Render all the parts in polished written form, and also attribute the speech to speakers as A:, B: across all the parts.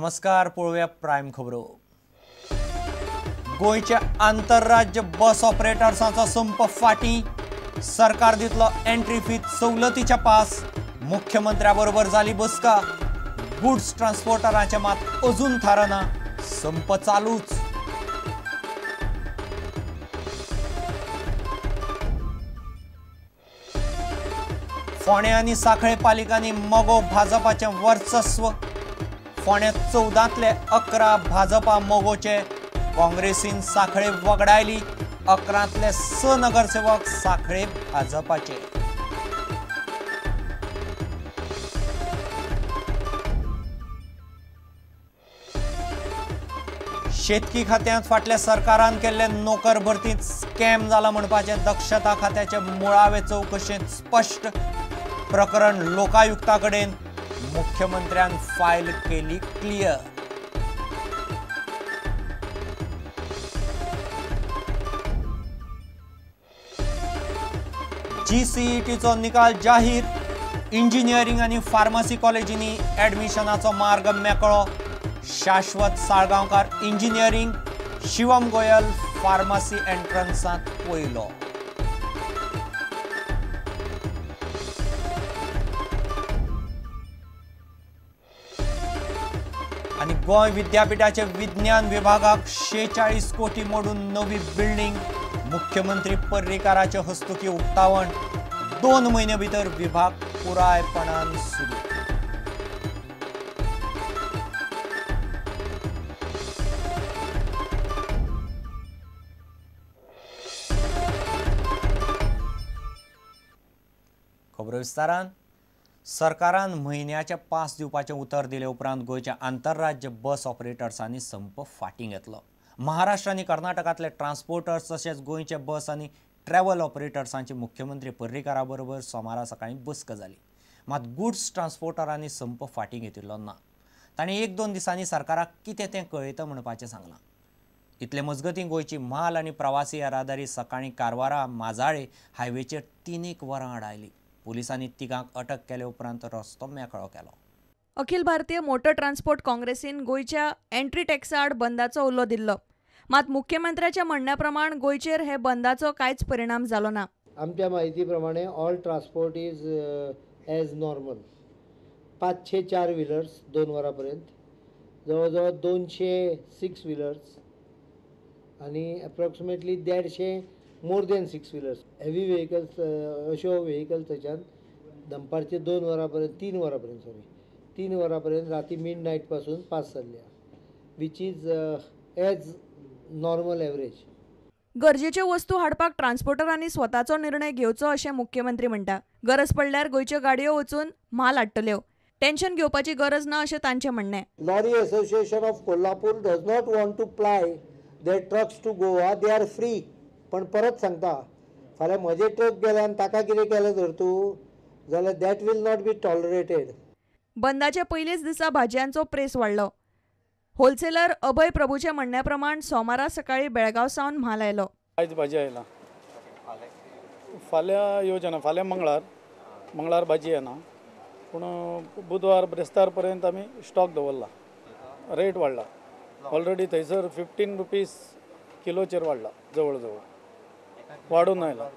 A: नमस्कार, पळोवया प्रायम खबरो। गोंयच्या आंतरराज्य बस ऑपरेटर्सांचो संप फाटीं, सरकार दितलो एंट्री फी सवलतीच्या पास। मुख्यमंत्र्या बरोबर जाली बसका, गुड्स ट्रान्सपोर्टरांचे मात अजून थारना, संप चालूच। फोंडें आनी सांखळे पालिकांनी मगो भाजपाचें वर्चस्व। फोंडें 14तले 11 भाजपा मगोचे, काँग्रेसीन सांखळे वगडायली। 11तले 6 नगरसेवक सांखळे भाजपाचे। शेतकी खात्यांत फाटल्या सरकारान केल्ले नोकर भरतींत स्कॅम जाला म्हणपाचें दक्षता खात्याचे मुळावे चवकशेंत स्पश्ट। प्रकरण लोकायुक्ता कडेन, मुख्यमंत्र्यान फायल केली क्लियर। जीसीईटीचो निकाल जाहीर, इंजिनियरिंग आनी फार्मसी कॉलेजींनी ऍडमिशनाचो मार्ग मेकळो। शाश्वत साळगांवकार इंजिनियरिंग, शिवम गोयल फार्मसी एंट्रन्सांत पयलो। आनी गोंय विद्यापीठाचे विज्ञान विभागाक 46 कोटी मोडून नवी बिल्डिंग, मुख्यमंत्री पर्रीकाराचे हस्तुकी उक्तावण। 2 म्हयने भितर विभाग पुरायपणान सुरू। खबरो विस्तारान। सरकारान म्हयन्याचे पास दिवपाचें उतर दिले उपरांत गोंयच्या आंतरराज्य बस ऑपरेटर्सांनी संप फाटीं घेतलो। महाराष्ट्र आनी कर्नाटकांतले ट्रान्सपोर्टर्स तशेंच गोंयचे बस आनी ट्रॅव्हल ऑपरेटर्सांची मुख्यमंत्री पर्रीकारा बरोबर सोमारा सकाळीं बसका जाली। मात गुड्स ट्रान्सपोर्टरांनी संप फाटीं घेतिल्लो ना। तांणी 1-2 दिसांनी सरकाराक कितें तें कळयता म्हणपाचें सांगलां। इतले मजगतीं गोंयची म्हाल आनी प्रवासी येरादारी सकाळीं कारवारा माजाळे हायवेचेर 3 वरां आडायली। पोलिसांनी तिगांक अटक केले उपरांत रस्तो मेकळो केलो।
B: अखिल भारतीय मोटर ट्रान्सपोर्ट काँग्रेसीन गोंयच्या एंट्री टॅक्सा आड बंदाचो उलो दिल्लो, मात मुख्यमंत्र्याच्या म्हणण्या प्रमाण गोंयचेर हे बंदाचो कांयच परिणाम जालो ना।
C: आमच्या माहिती प्रमाणे all transport is as normal. 504 wheelers 2 वरां पर्यंत, जवळजवळ 206 व्हिलर्स आनी approximately 150 more than 6 wheelers heavy vehicles अश्यो व्हेकल्स थंयच्यान दनपारचे 2 वरां पर्यंत 3 वरां पर्यंत सॉरी 3 वरां पर्यंत राती मिड नायट पासून पास जाल्ल्या, which is as normal average.
B: गरजेच्यो वस्तू हाडपाक ट्रान्सपोर्टरांनी स्वताचो निर्णय घेवचो अशें मुख्यमंत्री म्हणटा। गरज पडल्यार गोंयच्यो गाडयो वचून म्हाल हाडटल्यो, टेन्शन घेवपाची गरज ना अशें तांचें म्हणणें।
C: Lorry association of Kolhapur does not want to ply their trucks to Goa, they are free. पण परत सांगता, फाल्यां म्हजे ट्रक गेले आनी ताका कितें केलें जर तूं जाल्यार that will not be tolerated.
B: बंदाच्या पयलेच दिसा भाजयांचो प्रेस वाडलो। होलसेलर अभय प्रभूच्या म्हणण्या प्रमाण सोमारा सकाळी बेळगांव सावन म्हाल आयलो।
D: आयज भाजी आयला, फाल्यां येवचें ना, फाल्यां मंगळार, मंगळार भाजी येना, पूण बुधवार ब्रेस्तार पर्यंत आमी स्टॉक दवरला। रेट वाडला ऑलरेडी, थंयसर 15 रुपीज किलोचेर वाडला, जवळ जवळ वाडून आयला,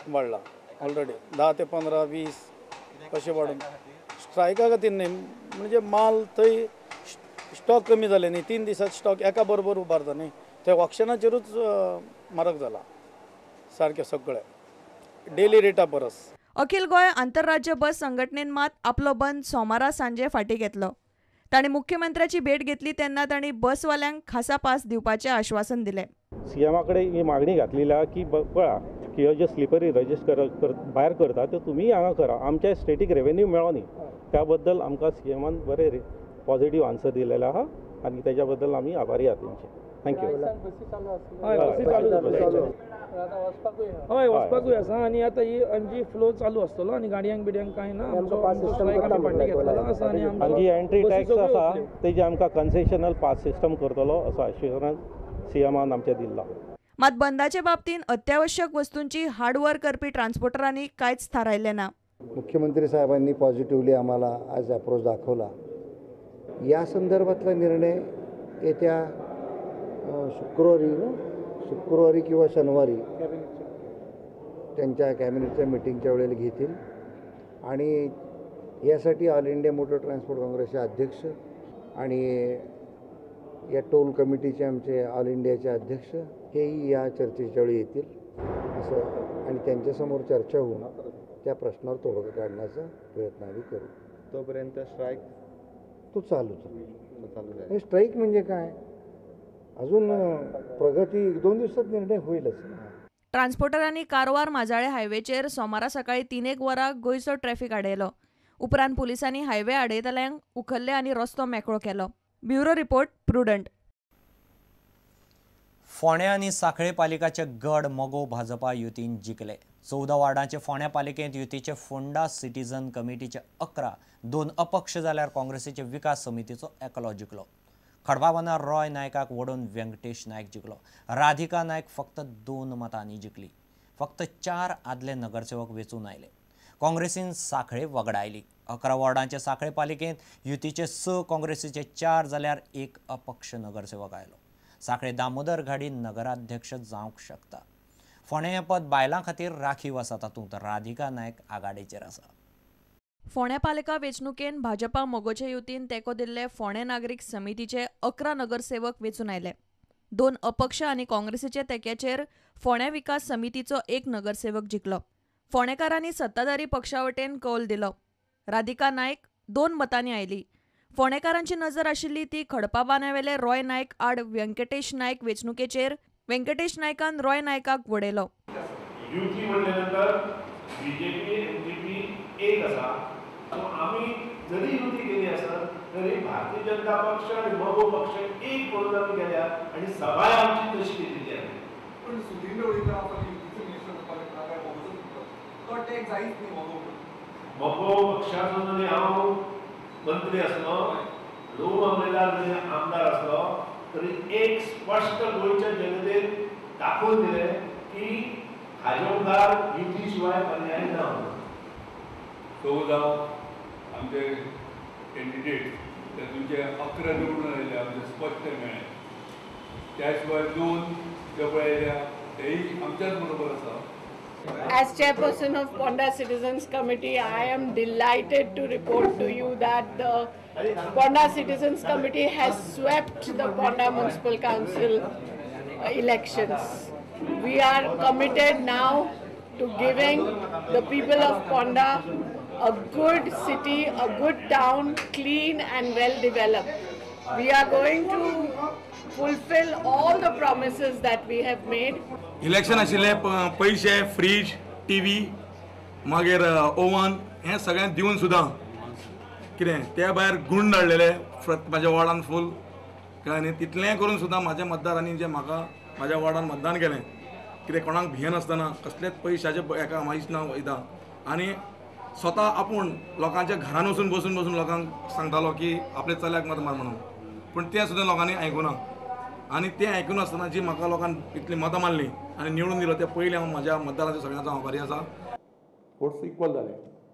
D: वाडला ऑलरेडी 10 ते 15 20 अशें वाडून। स्ट्रायका खातीर न्ही, म्हणजे माल थंय स्टॉक कमी जाले न्ही, 3 दिसांत स्टॉक एका बरोबर उबारता न्ही, ते ऑक्शनाचेरूच म्हारग जाला सारकें सगळें डेली रेटा परस।
B: अखिल गोंय आंतरराज्य बस संघटनेन मात आपलो बंद सोमारा सांजे फाटीं घेतलो। तांणी मुख्यमंत्र्याची भेट घेतली तेन्ना तांणी बसवाल्यांक खासा पास दिवपाचें आश्वासन दिलें।
E: सीएमा कडेन ही मागणी घातलेली आहा की पळा की ह्यो ज्यो स्लिपरी रजिस्टर भायर करता त्यो तुमी हांगा करा, आमच्या स्टेटीक रेवेन्यू मेळो न्ही, त्या बद्दल आमकां सीएमान बरें पॉझिटिव्ह आन्सर दिलेलो आहा आनी तेज्या बद्दल आमी आभारी आहा तेंचे। Thank you.
F: हय, वचपाकूय आसा आनी आतां ही अंजी फ्लो चालू आसतलो आनी गाडयांक बिडयांक कांय ना,
E: आमची एंट्री टॅक्स आसा तेजी आमकां कन्सेशनल पास सिस्टम करतलो असो आश्वासन सीएमान आमचें दिल्लो।
B: मात बंदाचे बाबतींत अत्यावश्यक वस्तूंची हार्डवर्क करपी ट्रान्सपोर्टरांनी कांयच थारायलें ना।
G: मुख्यमंत्री साहेबांनी पॉझिटिव्हली आम्हाला आज अप्रोच दाखवला
C: या संदर्भातला निर्णय येत्या शुक्रवारी ना, शुक्रवारी किंवा शनिवारी त्यांच्या कॅबिनेटच्या मिटिंगच्या वेळेला घेतील आणि यासाठी ऑल इंडिया मोटर ट्रान्सपोर्ट काँग्रेसचे अध्यक्ष आणि या टोल कमिटीचे आमचे ऑल इंडियाचे अध्यक्ष हेही या चर्चेच्या वेळी येतील असं, आणि त्यांच्यासमोर चर्चा होऊन त्या प्रश्नावर तोडगा काढण्याचा प्रयत्न आम्ही करू.
G: तोपर्यंत स्ट्राईक
C: तो चालूच आहे. स्ट्राईक म्हणजे काय, अजून प्रगती 1-2 दिवसात निर्णय होईलच.
B: ट्रान्सपोर्टरांनी कारवार माजाळे हायवेचेर सोमारा सकाळी 3-1 वरां गोंयचो ट्रॅफिक आडयलो. उपरांत पुलिसांनी हायवे आडयतल्यांक उखल्ले आनी रस्तो मेकळो केलो. Bureau report, Prudent.
A: फोंड्या आनी सांखळे पालिकाचे गड मगो भाजपा युतीन जिखले. 14 वार्डांचे फोंड्या पालिकेंत युतीचे फोंडा सिटीजन कमिटीचे 11, 2 अपक्ष जाल्यार काँग्रेसीचे विकास समितीचो एकलो जिखलो. खडपाबांदार रॉय नायकाक वडोवन व्यंकटेश नायक जिखलो. राधिका नायक फक्त 2 मतांनी जिखली. फक्त 4 आदले नगरसेवक वेंचून आयले. काँग्रेसीन सांखळे वगडायली. 11 वॉर्डांचे सांखळे पालिकेंत युतीचे 6, काँग्रेसीचे 4 जाल्यार 1 अपक्ष नगरसेवक आयलो. सांखळे दामोदर घाडी नगराध्यक्ष जावंक शकता. फोंडें हें पद बायलां खातीर राखीव आसा, तातूंत राधिका नायक आघाडीचेर आसा.
B: फोंडें पालिका वेंचणुकेन भाजपा मगोचे युतीन तेंको दिल्ले फोंडें नागरीक समितीचे 11 नगरसेवक वेंचून आयले. 2 अपक्ष आनी काँग्रेसीच्या तेंक्याचेर फोंडें विकास समितीचो 1 नगरसेवक जिखलो. फोंडेकारांनी सत्ताधारी पक्षा वटेन कौल दिलो. राधिका नायक 2 मतांनी आयली. फोंडेकारांची नजर आशिल्ली ती खडपाबांदावेले रॉय नायक आड व्यंकटेश नायक वेंचणुकेचेर. व्यंकटेश नायकान रॉय नायकाक वडयलो.
H: युती म्हणल्यानंतर बीजेपी एमजीपी एक आसा. आमी जरी युती केली आसत तरी भारतीय जनता पक्ष आनी मगो पक्ष एक म्हणून आमी गेल्या आनी सभाय आमची तशी केलेली आसा.
I: पण सुधीर ढवळीकर आपली युतीचो मिनिस्टर करपाक काय मगोचो तो टॅग जायच न्ही. मगो
H: मगो पक्षाचो जरी हांव मंत्री आसलो, लोक मामलेदार जरी आमदार आसलो तरी एक स्पश्ट गोंयच्या जनतेन दाखोवन दिलें की हाजे मुखार युती शिवाय पर्याय ना.
J: 14 आमचे कॅन्डिडेट तातूंचे 11 निवडून आयले, आमचे स्पश्ट मेळ्ळे. त्या शिवाय 2 जे पळयल्या तेय आमच्याच बरोबर आसा.
K: As chairperson of Ponda Citizens Committee, I am delighted to report to you that the Ponda Citizens Committee has swept the Ponda Municipal Council elections. We are committed now to giving the people of Ponda a good city, a good town, clean and well developed. We are going to fulfill all the promises that we have made.
L: Election आशिल्ले पयशे, fridge, TV, मागीर oven हें सगळें दिवन सुद्दां कितें त्या भायर गुंड हाडलेले म्हाज्या वॉर्डान फूल कळ्ळें न्ही. तितलें करून सुद्दां म्हाज्या मतदारांनी जें म्हाका म्हाज्या वॉर्डान मतदान केलें कितें कोणाक भियेनासतना कसलेच पयशाचे हेका मायच ना वयता आनी स्वता आपूण लोकांच्या घरान वचून बसून बसून लोकांक सांगतालो की आपल्या चल्याक मत मार म्हणून, पूण तें सुद्दां लोकांनी आयकुना आनी तें आयकून आसतना जी म्हाका लोकांनी इतली मतां मारली आनी निवडून दिलो ते पयलीं हांव म्हाज्या मतदारांचो सगळ्यांचो आभारी आसा.
M: वोट्स इक्वल जाले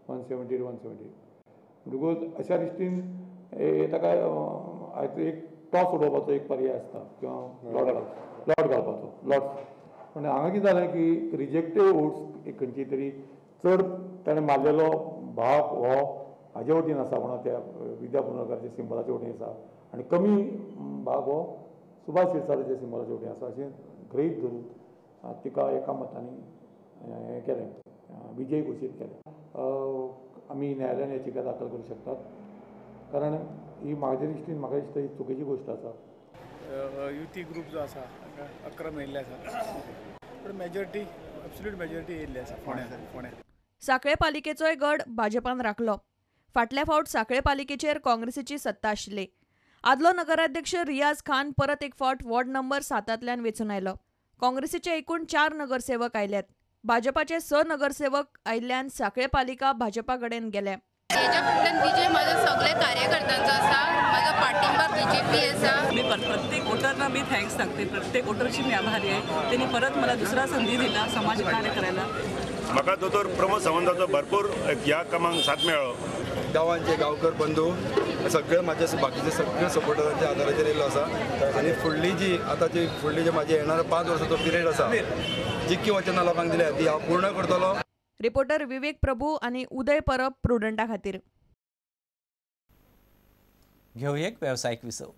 M: 170 170 म्हणटकूच अशा दृश्टीन ताका एक टॉस उडोवपाचो एक पर्याय आसता किंवा लॉट घालपाचो लॉट. पूण हांगा कितें जालें की रिजेक्टेड वोट्स एक खंयची तरी चड ताणें मारलेलो भाग हो हाजे वटेन आसा म्हणून त्या विद्या पुर्णकाराच्या सिंबलाच्या वटेन आसा आनी कमी भाग हो सुभाष शिरसाटाच्या सिंबलाच्या वटेन आसा अशें गृहीत धरून तिका एका मतांनी हें केलें, विजयी घोशीत केलें. आमी न्यायालयान याचिका दाखल करूं शकतात कारण ही म्हाज्या दृश्टीन म्हाका दिसता ही चुकीची गोश्ट आसा.
N: युती ग्रूप जो आसा 11 मेळिल्ले आसा पूण मेजॉरिटी एब्सोल्यूट मेजॉरिटी येयल्ली आसा फोंड्या फोंड्या.
B: सांखळे पालिकेचोय गड भाजपान राखलो. फाटल्या फावट सांखळे पालिकेचेर काँग्रेसीची सत्ता आशिल्ली. आदलो नगराध्यक्ष रियाज खान परत एक फावट वॉर्ड नंबर 7 वेंचून आयलो. काँग्रेसीचे एकूण 4 नगरसेवक आयल्यात. भाजपाचे 6 नगरसेवक आयिल्ल्यान सांखळे पालिका भाजपा कडेन गेल्या.
O: हेच्या फाटल्यान विजय म्हाज्या सगळ्या कार्यकर्त्यांचो आसा, म्हाजो पाठिंबा बीजेपी आसा.
P: मी प्रत्येक वोटरना मी thanks सांगते, प्रत्येक वोटरची मी आभारी आहे. त्यांनी परत मला दुसरा संधी दिला समाज कार्य करायला.
Q: म्हाका दोतोर प्रमोद सावंताचो भरपूर ह्या कामाक साथ मेळ्ळो.
G: गांवांचे गांवकर बंधू सगळे म्हाजे बाकीचे सगळे सपोर्टरांच्या आदाराचेर येयल्लो आसा आनी फुडली जी आतां जी फुडली जी म्हाजी येणारा 5 वर्साचो पिरियड आसा जितकी वचनां लोकांक दिल्या ती हांव पूर्ण करतलो.
B: रिपोर्टर विवेक प्रभू आनी उदय परब प्रुडंटा खातीर.
A: घेवया एक वेवसायीक विसव.